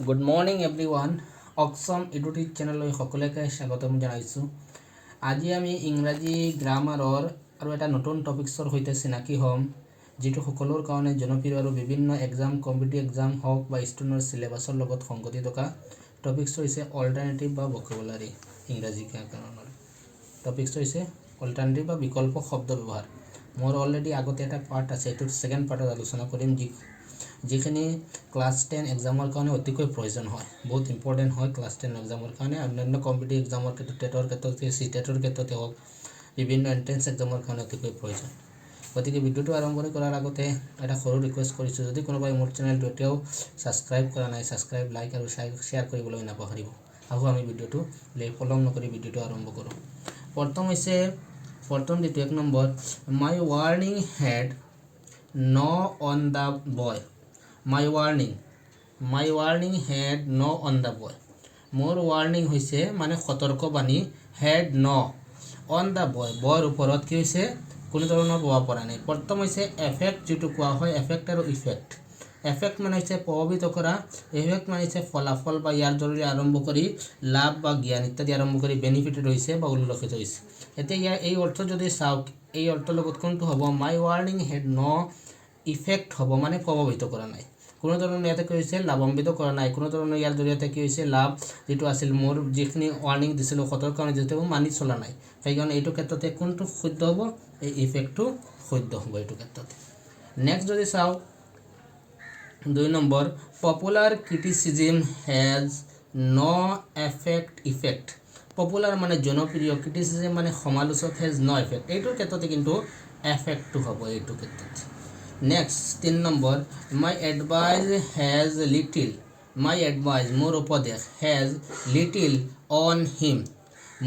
Good morning everyone. অক্সম ইডুটিভ চেনেললৈ সকলোকে স্বাগতম জনাইছোঁ। আজি আমি ইংৰাজী গ্ৰামাৰৰ আৰু এটা নতুন টপিক্সৰ সৈতে চিনাকি হ'ম, যিটো সকলোৰ কাৰণে জনপ্ৰিয় আৰু বিভিন্ন এক্সাম, কম্পিটিটিভ এক্সাম হওক বা ষ্টুডেণ্টৰ চিলেবাছৰ লগত সংগতি থকা টপিক্স হৈছে অল্টাৰনেটিভ বা ভকেবুলাৰী। ইংৰাজী ব্যাকৰণৰ টপিক্স হৈছে অল্টাৰনেটিভ বা বিকল্প শব্দ ব্যৱহাৰ। মোৰ অলৰেডি আগতে এটা পাৰ্ট আছে, এইটোৰ ছেকেণ্ড পাৰ্টত আলোচনা কৰিম, যিখিনি ক্লাছ 10 এক্সামৰ কাৰণে অতিকৈ প্ৰয়োজন হয়, বহুত ইম্পৰ্টেণ্ট হয় ক্লাছ 10 এক্সামৰ কাৰণে। অন্যান্য কম্পিটিটিভ এক্সামৰ ক্ষেত্ৰত, টেটৰ ক্ষেত্ৰতে, চি টেটৰ ক্ষেত্ৰতে হওক, বিভিন্ন এণ্ট্ৰেঞ্চ এক্সামৰ কাৰণে অতিকৈ প্ৰয়োজন। গতিকে ভিডিঅ'টো আৰম্ভণি কৰাৰ আগতে এটা সৰু ৰিকুৱেষ্ট কৰিছোঁ, যদি কোনোবাই মোৰ চেনেলটো এতিয়াও ছাবস্ক্ৰাইব কৰা নাই, ছাবস্ক্ৰাইব, লাইক আৰু শ্বেয়াৰ কৰিবলৈ নাপাহৰিব। আহোঁ, আমি ভিডিঅ'টো পলম নকৰি ভিডিঅ'টো আৰম্ভ কৰোঁ। প্ৰথম হৈছে, প্ৰথম যিটো এক number, "My warning had no on the boy." My warning had no on the boy. মোৰ ৱাৰ্ণিং হৈছে মানে সতৰ্কবাণী, had no on the boy, বয়ৰ ওপৰত কি হৈছে? কোনো ধৰণৰ প্ৰভাৱ পৰা নাই। প্ৰথম হৈছে এফেক্ট যিটো কোৱা হয়, এফেক্ট আৰু ইফেক্ট। এফেক্ট মানে হৈছে প্ৰভাৱিত কৰা, ইফেক্ট মানে হৈছে ফলাফল বা ইয়াৰ জৰিয়তে আৰম্ভ কৰি লাভ বা জ্ঞান ইত্যাদি আৰম্ভ কৰি বেনিফিটেড হৈছে বা উল্লেখিত হৈছে। এতিয়া ইয়াৰ এই অৰ্থ যদি চাওক, এই অৰ্থৰ লগত কোনটো হ'ব? "My warning had no effect" হ'ব, মানে প্ৰভাৱিত কৰা নাই। কোনো ধৰণৰ ইয়াতে কি হৈছে? লাভান্বিত কৰা নাই। কোনো ধৰণৰ ইয়াৰ জৰিয়তে কি হৈছে? লাভ যিটো আছিল, মোৰ যিখিনি ৱাৰ্ণিং দিছিলোঁ, সতৰ্কবাণী যিটো মানি চলা নাই। সেইকাৰণে এইটো ক্ষেত্ৰতে কোনটো শুদ্ধ হ'ব? এই ইফেক্টটো শুদ্ধ হ'ব এইটো ক্ষেত্ৰতে। নেক্সট যদি চাওঁ দুই number, "Popular criticism has no affect effect." Popular মানে জনপ্ৰিয়, ক্ৰিটিচিজিম মানে সমালোচক, হেজ ন' এফেক্ট, এইটোৰ ক্ষেত্ৰতে কিন্তু এফেক্টটো হ'ব এইটো ক্ষেত্ৰত। নেক্সট তিনি number, "My advice has little", my advice মোৰ উপদেশ, হেজ লিটিল অন হিম,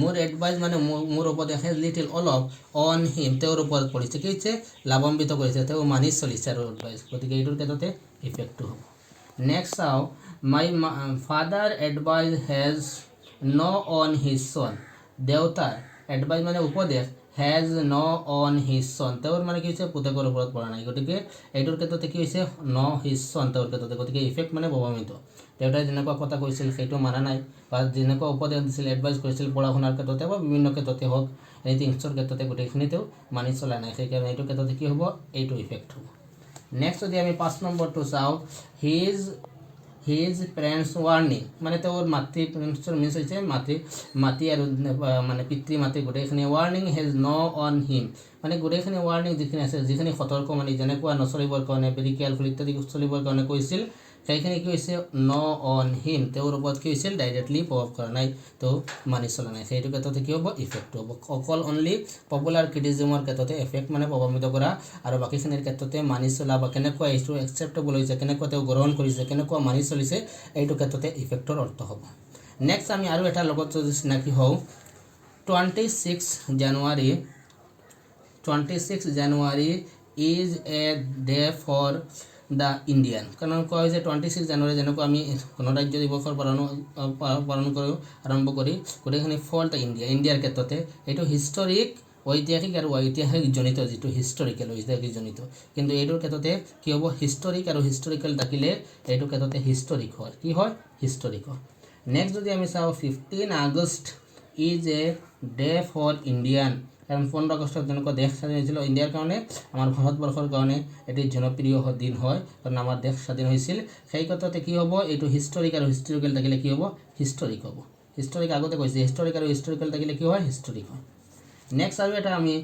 মোৰ এডভাইচ মানে মোৰ উপদেশ, হেজ লিটিল অলপ, অন হিম তেওঁৰ ওপৰত পৰিছে। কি হৈছে? লাভান্বিত কৰিছে, তেওঁ মানি চলিছে আৰু এডভাইচ। গতিকে এইটোৰ ক্ষেত্ৰতে ইফেক্টটো হ'ব। নেক্সট চাওঁ, "My father advice has no on his son." দেউতাৰ এডভাইচ মানে উপদেশ, has no on his son, তেওঁৰ মানে কি হৈছে? পুতেকৰ ওপৰত পৰা নাই। গতিকে এইটোৰ ক্ষেত্ৰতে কি হৈছে? ন' his চন তেওঁৰ ক্ষেত্ৰতে। গতিকে ইফেক্ট মানে প্ৰভাৱিত। দেউতাই যেনেকুৱা কথা কৈছিল সেইটো মানা নাই বা যেনেকুৱা উপদেশ দিছিল, এডভাইচ কৰিছিল পঢ়া শুনাৰ ক্ষেত্ৰতে বা বিভিন্ন ক্ষেত্ৰতে হওক, এনিথিংছৰ ক্ষেত্ৰতে, গোটেইখিনি তেওঁ মানি চলা নাই। সেইকাৰণে এইটো ক্ষেত্ৰতে কি হ'ব? এইটো ইফেক্ট হ'ব। নেক্সট যদি আমি পাঁচ নম্বৰটো চাওঁ, his parents warning মানে তেওঁৰ মাতৃ, পেৰেণ্টছৰ মিনছ হৈছে মাতৃ, মাতৃ আৰু মানে পিতৃ মাতৃ গোটেইখিনি, warning has no on him মানে গোটেইখিনি ৱাৰ্ণিং যিখিনি আছে, যিখিনি সতৰ্ক মানে যেনেকুৱা নচলিবৰ কাৰণে, ভেৰি কেয়াৰফুল ইত্যাদি চলিবৰ কাৰণে কৈছিল, সেইখিনি কি হৈছে? ন' অন হিম, তেওঁৰ ওপৰত কি হৈছিল? ডাইৰেক্টলি প্ৰভাৱ কৰা নাই, তেওঁ মানি চলা নাই। সেইটো ক্ষেত্ৰতে কি হ'ব? ইফেক্টটো হ'ব। অকল অনলি পপুলাৰ ক্ৰিটিজিমৰ ক্ষেত্ৰতে এফেক্ট মানে প্ৰভাৱিত কৰা আৰু বাকীখিনিৰ ক্ষেত্ৰতে মানি চলা বা কেনেকুৱা এইটো একচেপ্টেবল হৈছে, কেনেকুৱা তেওঁ গ্ৰহণ কৰিছে, কেনেকুৱা মানি চলিছে, এইটো ক্ষেত্ৰতে ইফেক্টৰ অৰ্থ হ'ব। নেক্সট আমি আৰু এটাৰ লগত যদি চিনাকি হওঁ, 26 January, 26 January is a day for the Indian. কাৰণ কোৱা হৈছে 26 জানুৱাৰী যেনেকুৱা আমি গণৰাজ্য দিৱসৰ পালন কৰোঁ আৰম্ভ কৰি গোটেইখিনি ফৰ the India, ইণ্ডিয়াৰ ক্ষেত্ৰতে এইটো হিষ্টৰিক ঐতিহাসিক আৰু ঐতিহাসিক জনিত, যিটো হিষ্টৰিকেল ঐতিহাসিক জনিত। কিন্তু এইটোৰ ক্ষেত্ৰতে কি হ'ব? হিষ্টৰিক আৰু হিষ্টৰিকেল থাকিলে এইটো ক্ষেত্ৰতে হিষ্টৰিক হয়। কি হয়? হিষ্টৰিক হয়। নেক্সট যদি আমি চাওঁ, 15 August is a day for Indian. কাৰণ 15 আগষ্টত যেনেকুৱা দেশ স্বাধীন হৈছিল, ইণ্ডিয়াৰ কাৰণে, আমাৰ ভাৰতবৰ্ষৰ কাৰণে এটি জনপ্ৰিয় দিন হয়, কাৰণ আমাৰ দেশ স্বাধীন হৈছিল। সেই ক্ষেত্ৰতে কি হ'ব? এইটো হিষ্টৰিক আৰু হিষ্টৰিকেল থাকিলে কি হ'ব? হিষ্টৰিক হ'ব। হিষ্টৰিক আগতে কৈছে, হিষ্টৰিক আৰু হিষ্টৰিকেল থাকিলে কি হয়? হিষ্টৰিক হয়। নেক্সট আৰু এটা আমি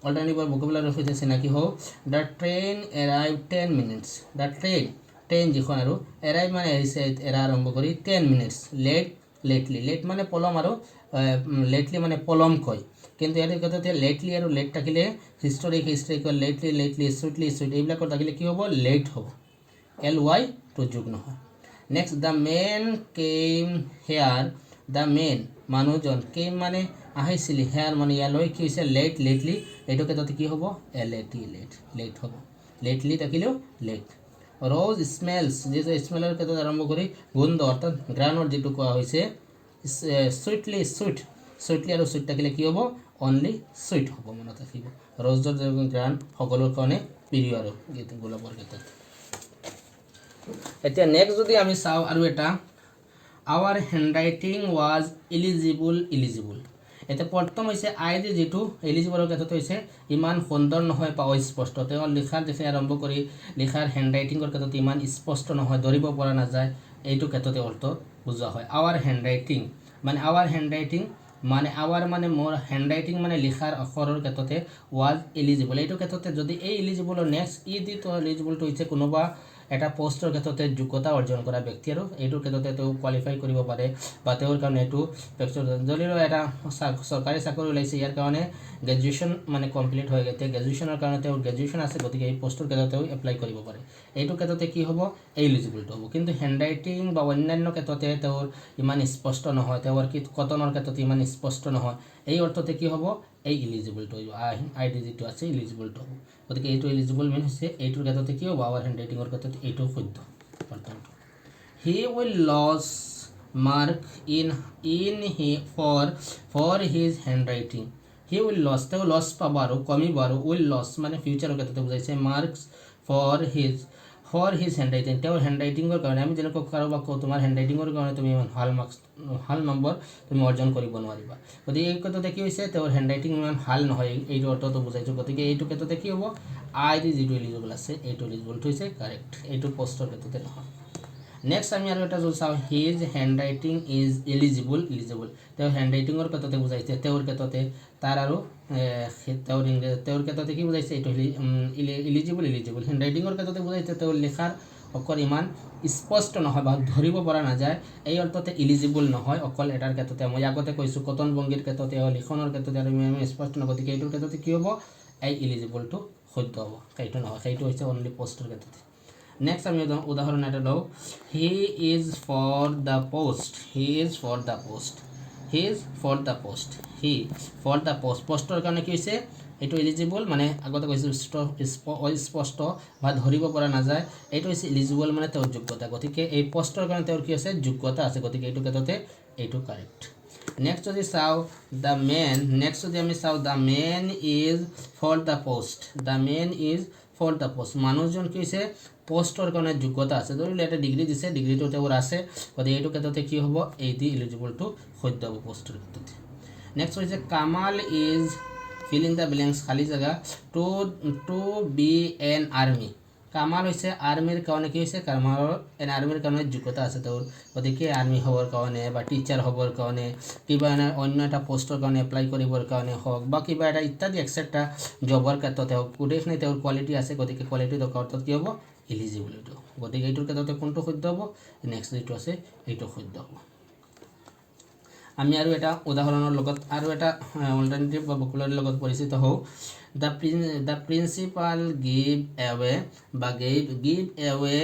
অল্টাৰনেটিভৰ ভকেবুলাৰীৰ সৈতে চিনাকি হওঁ। "The train arrive 10 minutes", the train, train যিখন আৰু এৰাইভ মানে আহিছে, এৰা আৰম্ভ কৰি, 10 minutes late, lately, late মানে পলম আৰু লেটলি মানে পলমকৈ। কিন্তু ইয়াৰ ক্ষেত্ৰতে লেটলি আৰু লেট থাকিলে historic, historical, lately, lately, sweetly, sweet, এইবিলাকৰ থাকিলে কি হ'ব? লেট হ'ব, এল why টো যোগ নহয়। Next, "The man came here", the man মানুহজন, কেম মানে আহিছিল, হেয়াৰ মানে ইয়ালৈ, কি হৈছে? লেট, লেটলি, এইটো ক্ষেত্ৰতে কি হ'ব? L A T late, late হ'ব। লেটলি থাকিলেও লেট। ৰ'জ স্মেলছ, যিটো স্মেলৰ ক্ষেত্ৰত আৰম্ভ কৰি গোন্ধ অৰ্থাৎ ঘ্ৰাণৰ যিটো কোৱা হৈছে, চুইটলি, চুইট, চুইটলি আৰু চুইট থাকিলে কি হ'ব? অনলি চুইট হ'ব, মনত ৰাখিব। ৰ'জৰ ঘ্ৰাণ সকলোৰ কাৰণে প্ৰিয় আৰু গোলাপৰ ক্ষেত্ৰত। এতিয়া নেক্সট যদি আমি চাওঁ আৰু এটা Our handwriting was illegible. Illegible এতিয়া প্ৰথম হৈছে আই দি যিটো এলিজিবলৰ ক্ষেত্ৰত হৈছে ইমান সুন্দৰ নহয় বা অস্পষ্ট। তেওঁ লিখাৰ দেখি আৰম্ভ কৰি লিখাৰ হেণ্ড ৰাইটিঙৰ ক্ষেত্ৰত ইমান স্পষ্ট নহয়, ধৰিব পৰা নাযায়, এইটো ক্ষেত্ৰতে অৰ্থ বুজোৱা হয়। আৱাৰ হেণ্ড ৰাইটিং মানে, আৱাৰ হেণ্ড ৰাইটিং মানে আৱাৰ মানে মোৰ, হেণ্ড ৰাইটিং মানে লিখাৰ আখৰৰ ক্ষেত্ৰতে ৱাজ এলিজিবল। এইটো ক্ষেত্ৰতে যদি এই এলিজিবলৰ নেক্সট ই দি তো এলিজিবলটো হৈছে কোনোবা এটা পষ্টৰ ক্ষেত্ৰতে যোগ্যতা অৰ্জন কৰা ব্যক্তি আৰু এইটোৰ ক্ষেত্ৰতে তেওঁ কোৱালিফাই কৰিব পাৰে বা তেওঁৰ কাৰণে এইটো ধৰি লওক এটা চৰকাৰী চাকৰি ওলাইছে, ইয়াৰ কাৰণে গ্ৰেজুৱেশ্যন মানে কমপ্লিট হৈ গ'ল। গ্ৰেজুৱেশ্যনৰ কাৰণে তেওঁৰ গ্ৰেজুৱেশ্যন আছে, গতিকে এই পষ্টৰ ক্ষেত্ৰত তেওঁ এপ্লাই কৰিব পাৰে। এইটো ক্ষেত্ৰতে কি হ'ব? এই এলিজিবলটো হ'ব। কিন্তু হেণ্ড ৰাইটিং বা অন্যান্য ক্ষেত্ৰতে তেওঁৰ ইমান স্পষ্ট নহয়, তেওঁৰ কি কটনৰ ক্ষেত্ৰত ইমান স্পষ্ট নহয়, এই অৰ্থতে কি হ'ব? এই ইলিজিবলটো আই ডি যিটো আছে ইলিজিবলটো হ'ব। গতিকে এইটো এলিজিবল মেইন হৈছে এইটোৰ ক্ষেত্ৰতে কি হ'ব? আৱাৰ হেণ্ড ৰাইটিঙৰ ক্ষেত্ৰত এইটো শুদ্ধ প্ৰথমটো। He will lose mark in he for his handwriting. He will lose, তেওঁ লছ পাব আৰু কমিব আৰু will loss মানে ফিউচাৰৰ ক্ষেত্ৰতে বুজাইছে, marks for his handwriting, তেওঁৰ হেণ্ড ৰাইটিঙৰ কাৰণে। আমি যেনেকুৱা কাৰোবাক কওঁ, তোমাৰ হেণ্ড ৰাইটিঙৰ কাৰণে তুমি ইমান ভাল মাৰ্কছ, ভাল নম্বৰ তুমি অৰ্জন কৰিব নোৱাৰিবা। গতিকে এই ক্ষেত্ৰতে কি হৈছে? তেওঁৰ হেণ্ড ৰাইটিং ইমান ভাল নহয়, এইটো অৰ্থটো বুজাইছোঁ। গতিকে এইটো ক্ষেত্ৰতে কি হ'ব? আই দি যিটো এলিজিবল আছে, এইটো এলিজিবলটো হৈছে কাৰেক্ট, এইটো পষ্টৰ ক্ষেত্ৰতে নহয়। নেক্সট আমি আৰু এটা যদি চাওঁ, his handwriting is eligible. Eligible তেওঁ হেণ্ড ৰাইটিঙৰ ক্ষেত্ৰতে বুজাইছে, তেওঁৰ ক্ষেত্ৰতে তাৰ আৰু তেওঁৰ ইংৰাজী তেওঁৰ ক্ষেত্ৰতে কি বুজাইছে? এইটো ইলিজিবল। ইলিজিবল হেণ্ড ৰাইটিঙৰ ক্ষেত্ৰতে বুজাইছে, তেওঁৰ লিখাৰ অকল ইমান স্পষ্ট নহয় বা ধৰিব পৰা নাযায়, এই অৰ্থতে ইলিজিবল নহয়। অকল এটাৰ ক্ষেত্ৰতে মই আগতে কৈছোঁ, কটন ভংগীৰ ক্ষেত্ৰতে লিখনৰ ক্ষেত্ৰতে আৰু ইমান স্পষ্ট নহয়। গতিকে এইটোৰ ক্ষেত্ৰতে কি হ'ব? এই ইলিজিবলটো শুদ্ধ হ'ব, সেইটো নহয়, সেইটো হৈছে অনলি পষ্টৰ ক্ষেত্ৰতে। নেক্সট আমি উদাহৰণ এটা লওঁ। He is for the post. He is for the post. He is for the post. He for the post. পষ্টৰ কাৰণে কি হৈছে? এইটো এলিজিবল মানে আগতে কৈছোঁ অস্পষ্ট বা ধৰিব পৰা নাযায়। এইটো হৈছে এলিজিবল মানে তেওঁৰ যোগ্যতা। গতিকে এই পষ্টৰ কাৰণে তেওঁৰ কি আছে? যোগ্যতা আছে। গতিকে এইটো ক্ষেত্ৰতে এইটো কাৰেক্ট। নেক্সট যদি চাওঁ, the man, next যদি আমি চাওঁ, the man is for the post. The man is for the post. মানুহজন কি হৈছে? পষ্টৰ কাৰণে যোগ্যতা আছে। ধৰি লওক এটা ডিগ্ৰী দিছে, ডিগ্ৰীটো তেওঁৰ আছে। গতিকে এইটো ক্ষেত্ৰতে কি হ'ব? এই দি এলিজিবলটো শুদ্ধ হ'ব পষ্টৰ ক্ষেত্ৰতে। নেক্সট হৈছে Kamal is fill in the blanks, খালী জেগা, to be an army. Kamal হৈছে আৰ্মিৰ কাৰণে কি হৈছে? কামালৰ এন আৰ্মিৰ কাৰণে যোগ্যতা আছে তেওঁৰ। গতিকে আৰ্মি হ'বৰ কাৰণে বা টিচাৰ হ'বৰ কাৰণে, কিবা এনে অন্য এটা পষ্টৰ কাৰণে এপ্লাই কৰিবৰ কাৰণে হওক বা কিবা এটা ইত্যাদি এক্সেট্ৰা জবৰ ক্ষেত্ৰতে হওক, গোটেইখিনি তেওঁৰ কোৱালিটি আছে। গতিকে কোৱালিটি থকা অৰ্থত কি হ'ব? এলিজিবল এইটো। গতিকে এইটোৰ ক্ষেত্ৰতে কোনটো শুদ্ধ হ'ব? নেক্সট যিটো আছে এইটো শুদ্ধ হ'ব। আমি আৰু এটা উদাহৰণৰ লগত আৰু এটা অল্টাৰনেটিভ বা ভকেবুলাৰীৰ লগত পৰিচিত হওঁ। The principal give away বা gave away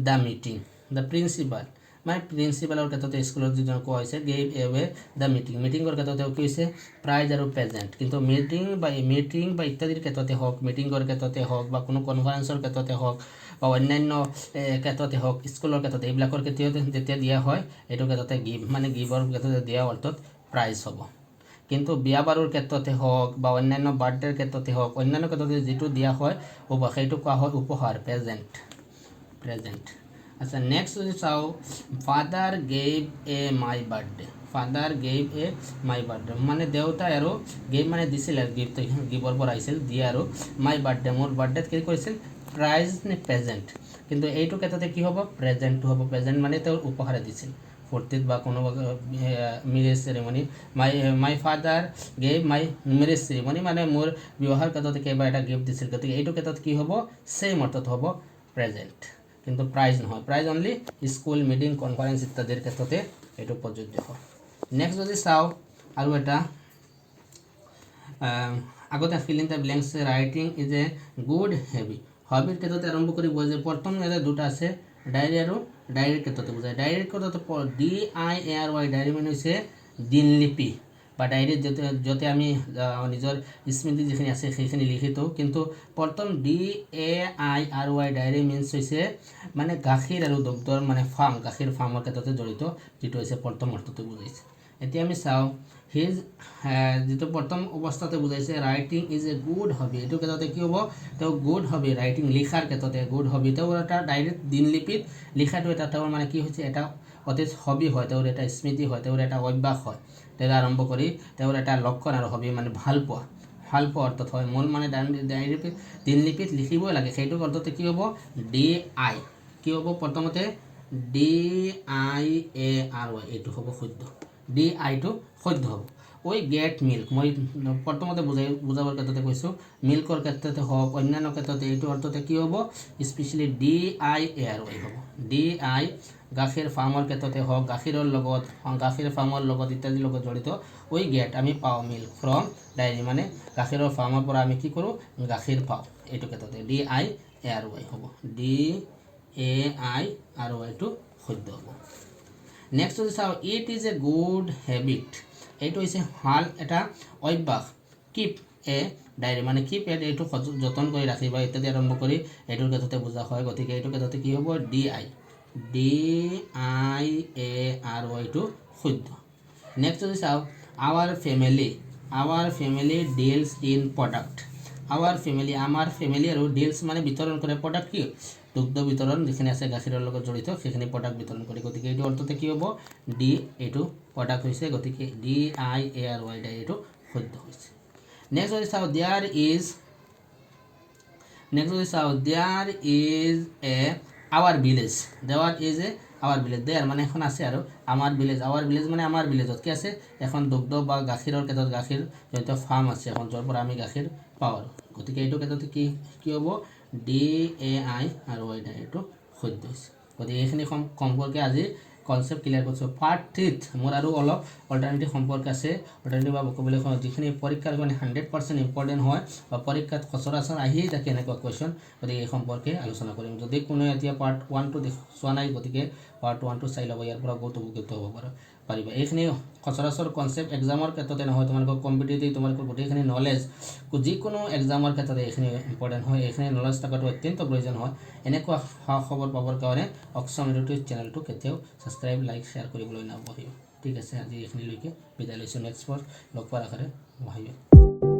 the meeting. The principal মানে প্ৰিন্সিপালৰ ক্ষেত্ৰতে স্কুলত যিজন কোৱা হৈছে, গেভ এৱে the meeting. মিটিঙৰ ক্ষেত্ৰতে কি হৈছে? প্ৰাইজ আৰু প্ৰেজেণ্ট। কিন্তু মিটিং বা ইত্যাদিৰ ক্ষেত্ৰতে হওক, মিটিঙৰ ক্ষেত্ৰতে হওক বা কোনো কনফাৰেঞ্চৰ ক্ষেত্ৰতে হওক বা অন্যান্য ক্ষেত্ৰতে হওক, স্কুলৰ ক্ষেত্ৰতে, এইবিলাকৰ ক্ষেত্ৰতে যেতিয়া দিয়া হয়, এইটো ক্ষেত্ৰতে গিভ মানে গিভৰ ক্ষেত্ৰতে দিয়া অৰ্থত প্ৰাইজ হ'ব। কিন্তু বিয়া বাৰুৰ ক্ষেত্ৰতে হওক বা অন্যান্য বাৰ্থডেৰ ক্ষেত্ৰতে হওক, অন্যান্য ক্ষেত্ৰতে যিটো দিয়া হয় সেইটো কোৱা হয় উপহাৰ, প্ৰেজেণ্ট, প্ৰেজেণ্ট। আচ্ছা, নেক্সট যদি চাওঁ, father gave a my birthday. Father gave a my birthday মানে দেউতাই আৰু গেভ মানে দিছিল আৰু গিফ্ট গিভৰ পৰা আহিছিল দিয়ে আৰু মাই বাৰ্থডে, মোৰ বাৰ্থডেত কি কৰিছিল? প্ৰাইজ নে প্ৰেজেণ্ট? কিন্তু এইটো ক্ষেত্ৰতে কি হ'ব? প্ৰেজেণ্টটো হ'ব। প্ৰেজেণ্ট মানে তেওঁৰ উপহাৰ দিছিল ফূৰ্তিত বা কোনোবা marriage ceremony. My father gave my marriage ceremony মানে মোৰ বিবাহৰ ক্ষেত্ৰত কিবা এটা গিফ্ট দিছিল। গতিকে এইটো ক্ষেত্ৰত কি হ'ব? ছেইম অৰ্থত হ'ব, প্ৰেজেণ্ট, কিন্তু প্ৰাইজ নহয়। Prize only school, meeting, conference ইত্যাদিৰ ক্ষেত্ৰতে এইটো প্ৰযোজ্য হয়। নেক্সট যদি চাওঁ আৰু এটা আগতে fill in the blanks, writing is a good hobby. হবিৰ ক্ষেত্ৰতে আৰম্ভ কৰি যে প্ৰথম ইয়াতে দুটা আছে, ডায়েৰী আৰু ডায়েৰীৰ ক্ষেত্ৰতে বুজায়। ডায়েৰীৰ ক্ষেত্ৰতে diary, diary মানে হৈছে দিনলিপি বা ডায়েৰীত য'তে আমি নিজৰ স্মৃতি যিখিনি আছে সেইখিনি লিখি থওঁ। কিন্তু প্ৰথম dairy, dairy means হৈছে মানে গাখীৰ আৰু দুগ্ধৰ মানে ফাৰ্ম, গাখীৰ ফাৰ্মৰ ক্ষেত্ৰতে জড়িত, যিটো হৈছে প্ৰথম অৰ্থটো বুজাইছে। এতিয়া আমি চাওঁ his যিটো প্ৰথম অৱস্থাতে বুজাইছে, writing is a good hobby. এইটো ক্ষেত্ৰতে কি হ'ব? তেওঁ গুড হবি, ৰাইটিং লিখাৰ ক্ষেত্ৰতে গুড হবি। তেওঁৰ এটা ডায়েৰীত দিনলিপিত লিখাটো এটা তেওঁৰ মানে কি হৈছে? এটা অতীত হবি হয়, তেওঁৰ এটা স্মৃতি হয়, তেওঁৰ এটা অভ্যাস হয়। তেওঁৰ আৰম্ভ কৰি তেওঁৰ এটা লক্ষণ আৰু হবি মানে ভাল পোৱা, ভাল পোৱা অৰ্থত হয়। মূল মানে ডায়েৰী, দিনলিপিত লিখিবই লাগে। সেইটো অৰ্থতে কি হ'ব? ডি আই কি হ'ব? প্ৰথমতে D I A R Y, এইটো হ'ব শুদ্ধ। ডি আইটো শুদ্ধ হ'ব। We get milk, মই প্ৰথমতে বুজাবৰ ক্ষেত্ৰতে কৈছোঁ, মিল্কৰ ক্ষেত্ৰতে হওক, অন্যান্য ক্ষেত্ৰতে এইটো অৰ্থতে কি হ'ব? Specially D I A R Y হ'ব। ডি আই, গাখীৰ ফাৰ্মৰ ক্ষেত্ৰতে হওক, গাখীৰৰ লগত, গাখীৰ ফাৰ্মৰ লগত ইত্যাদিৰ লগত জড়িত। We get, আমি পাওঁ, মিল্ক ফ্ৰম ডায়েৰী, মানে গাখীৰৰ ফাৰ্মৰ পৰা আমি কি কৰোঁ? গাখীৰ পাওঁ। এইটো ক্ষেত্ৰতে D I A R Y হ'ব। ডি এ I R ৱাইটো শুদ্ধ হ'ব। নেক্সট যদি চাওঁ, It is a good habit, এইটো হৈছে ভাল এটা অভ্যাস। কিপ এ ডায়েৰী মানে কিপ এ, এইটো যতন কৰি ৰাখিবা ইত্যাদি আৰম্ভ কৰি এইটোৰ ক্ষেত্ৰতে বুজা হয়। গতিকে এইটো ক্ষেত্ৰতে কি হ'ব? D I, D I A R ৱাইটো শুদ্ধ। নেক্সট যদি চাওঁ, Our family deals in product. Our family, আমাৰ ফেমিলি আৰু ডিলছ মানে বিতৰণ কৰে। প্ৰডাক্ট কি? দুগ্ধ বিতৰণ যিখিনি আছে, গাখীৰৰ লগত জড়িত সেইখিনি প্ৰডাক্ট বিতৰণ কৰে। গতিকে এইটো অৰ্থতে কি হ'ব? ডি, এইটো প্ৰডাক্ট হৈছে। গতিকে D I A R Y, এইটো শুদ্ধ হৈছে। নেক্সট যদি চাওঁ, there is, next যদি চাওঁ, There is a our village, there is a our village, there মানে এখন আছে আৰু আমাৰ ভিলেজ, আৱাৰ ভিলেজ মানে আমাৰ ভিলেজত কি আছে? এখন দুগ্ধ বা গাখীৰৰ ক্ষেত্ৰত গাখীৰ জড়িত ফাৰ্ম আছে এখন, য'ৰ পৰা আমি গাখীৰ পাওঁ আৰু। গতিকে এইটো ক্ষেত্ৰত কি কি হ'ব? ডি এ I আৰু ৱাই, এইটো শুদ্ধ হৈছে। গতিকে এইখিনি সম্পৰ্কে আজি কনচেপ্ট ক্লিয়াৰ কৰিছোঁ। পাৰ্ট 3ত মোৰ আৰু অলপ অল্টাৰনেটিভ সম্পৰ্কে আছে। অল্টাৰনেটিভ বা ক'বলৈ যিখিনি পৰীক্ষাৰ কাৰণে 100% ইম্পৰ্টেণ্ট হয় বা পৰীক্ষাত সচৰাচৰ আহিয়েই থাকে এনেকুৱা কুৱেশ্যন, গতিকে এই সম্পৰ্কে আলোচনা কৰিম। যদি কোনোৱে এতিয়া পাৰ্ট 1টো চোৱা নাই, গতিকে পাৰ্ট 1টো চাই ল'ব। ইয়াৰ পৰা বহুত উপকৃত হ'ব পাৰিবা। এইখিনি সচৰাচৰ কনচেপ্ট এক্সামৰ ক্ষেত্ৰতে নহয়, তোমালোকৰ কম্পিটিটিভ, তোমালোকৰ গোটেইখিনি নলেজ, যিকোনো এক্সামৰ ক্ষেত্ৰতে এইখিনি ইম্পৰ্টেণ্ট হয়। এইখিনি নলেজ থকাটো অত্যন্ত প্ৰয়োজন হয়। এনেকুৱা সা খবৰ পাবৰ কাৰণে অক্সম ইউটিউব চেনেলটো কেতিয়াও ছাবস্ক্ৰাইব, লাইক, শ্বেয়াৰ কৰিবলৈ নাপাহৰিব। ঠিক আছে, আজি এইখিনিলৈকে বিদায় লৈছোঁ। নেক্সট লগ পোৱাৰ আশাৰে।